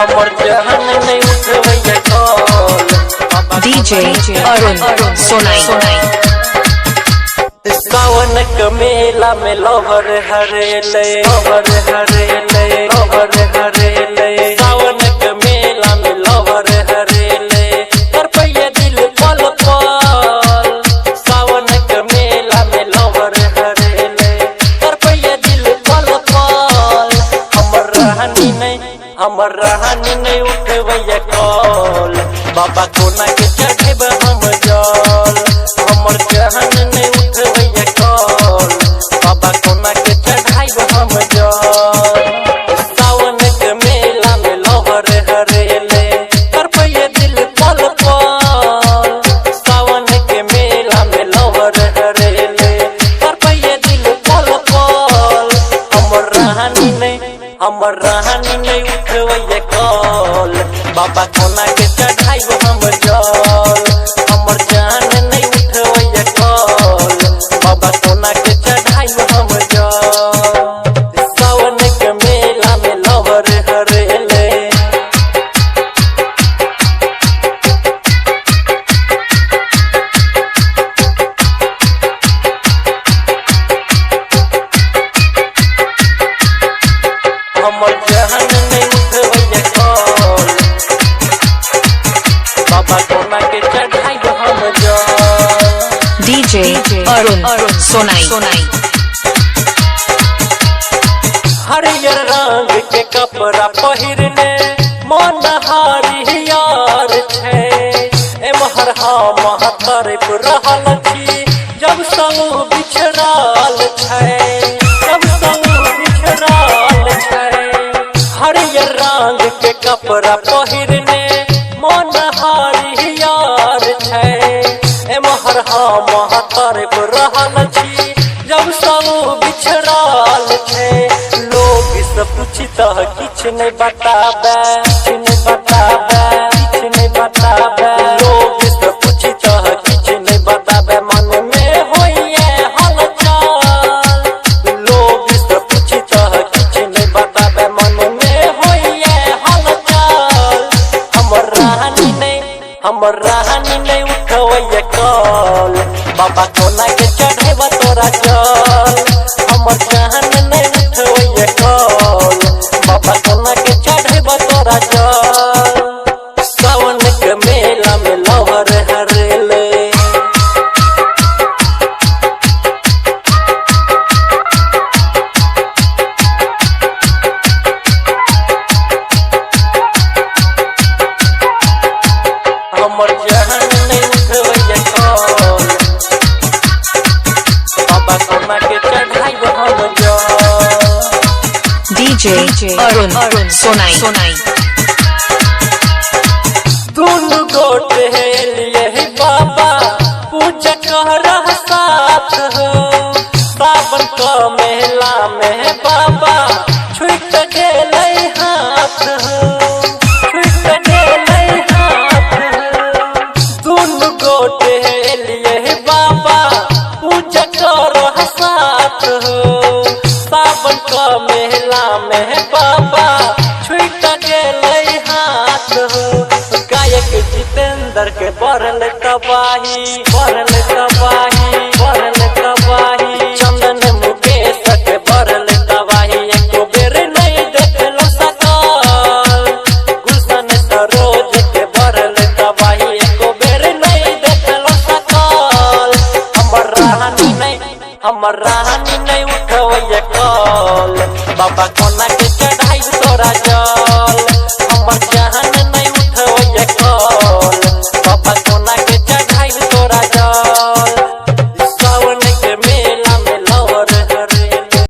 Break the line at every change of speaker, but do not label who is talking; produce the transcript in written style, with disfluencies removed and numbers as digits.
हमर जहन नहीं उठबैया कॉल।
DJ Arun Sonai.
सावन के मेला में लवर हरेले, लवर हरेले, लवर हरेले। सावन के मेला में लवर हरेले, करपैया दिल पल पल। सावन के मेला में लवर हरेले, करपैया दिल पल पल। हमर रहनी नहीं, हमर रहनी नहीं उठबैया कॉल। बाबा कोना के चढ़ेब हम जल। हमर जहन नहीं उठबैया कॉल। बाबा कोना के चढ़ाइब हम जल। सावन के मेला में लहर हरेले, करपैया दिल पल पल। सावन के मेला में लहर हरेले, करपैया दिल पल पल। हमर रहनी नहीं, हमर रहनी नहीं उठबैया कॉल। बाबा कोना के चढ़ाइब हम जल। हमर जान नहीं उठबैया कॉल। बाबा कोना के चढ़ाइब हम जल। सावन के मेला में लवर हरेले। हमर जहन नहीं उठबैया कॉल। बाबा कोना के चढ़ाइब हम जल।
DJ Arun Sonai.
हरियर रंग के कपड़ा पहिरने मन हरियर छै। एमहर हम तरफ रहल छी जब संग बिछड़ल छै, जब संग बिछड़ल छै। हरियर रंग के कपड़ा पहिरने मन हरियर छै। एमहर हम तरफ रहल छी जब संग बिछड़ल छै। लोग सब पूछता किछ नहीं बताबे, किछ नहीं बताबे, किछ नहीं बताबे। लोग सब पूछता किछ नहीं बताबे, मन में होइए हलचल। लोग सब पूछता किछ नहीं बताबे, मन में होइए हलचल। हमर रानी नहीं, हमर रानी नहीं उठबैया कॉल। बाबा कोना के चढ़ेब तोरा जल। हमर जान नहीं उठबैया कॉल। बाबा कोना के चढ़ेब तोरा जल। सावन के मेला में लवर हरेले। हमर जहन नहीं उठबैया कॉल। बाबा कोना के चढ़ाइब हम जल।
DJ Arun Sonai.
दुनु गोट लिए बाबा पूजा कर साथ हो। सावन का मेला में बाबा छूट गेलै हाथ हो, छूट गेलै हाथ हो। दुनु गोट लिए बाबा पूजा कर साथ हो। सावन का मेला में बाबा छूट गेलै हाथ हो। गायक जितेंद्र के बढ़ल तबाही, बढ़ल तबाही, बढ़ल तबाही। चंदन मुकेश के बढ़ल तबाही, एको बेर नहीं देखलो सकल। गुलशन सरोज के बढ़ल तबाही, एको बेर नहीं देखलो सकल। हमर रानी नहीं, हमर रानी नहीं उठबैया कॉल। बाबा कोना के चढ़ाइब तोरा जल।